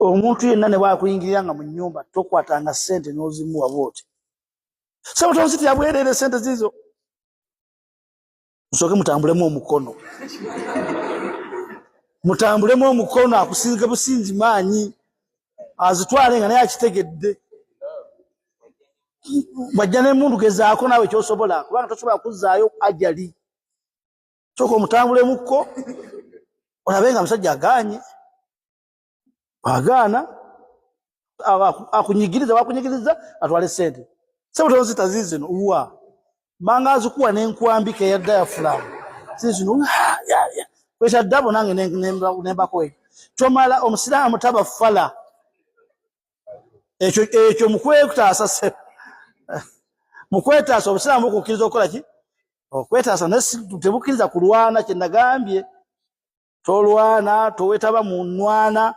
Omuntu yenna ne bwakuyingirira nga mu nnyumba, tokwatanga ssente n'ozimuwa bwoti. Sebo, tonzitira bwereere, sente zizo. Musooke mutambulemu omukono, mutambulemu omukono, akusinga busingi maanyi, azitwale nga naye akitegedde. Bwajja n'emundu, gezaako naawe kyosobola, kubanga tosobola kuzzaayo ajali. Sooka omutambulemukko, olabe nga musajja aganye. Agaana, akunyigiriza, wakunyigiriza, atwale sente. Sebo, tonzita, zizino wa manga azikuwa nenkwambika eya diaphragm, zizino kweta dabo nange nembako ekyo. Tomala, omusiraamu taba fala. Ekyo mukwetaasa, se mukwetaasa, obusiraamu bukukkiriza okukola ki? Okwetaasa, naye tebukkiriza kulwana. Kyenagambye, tolwana, towetaba mu nwana.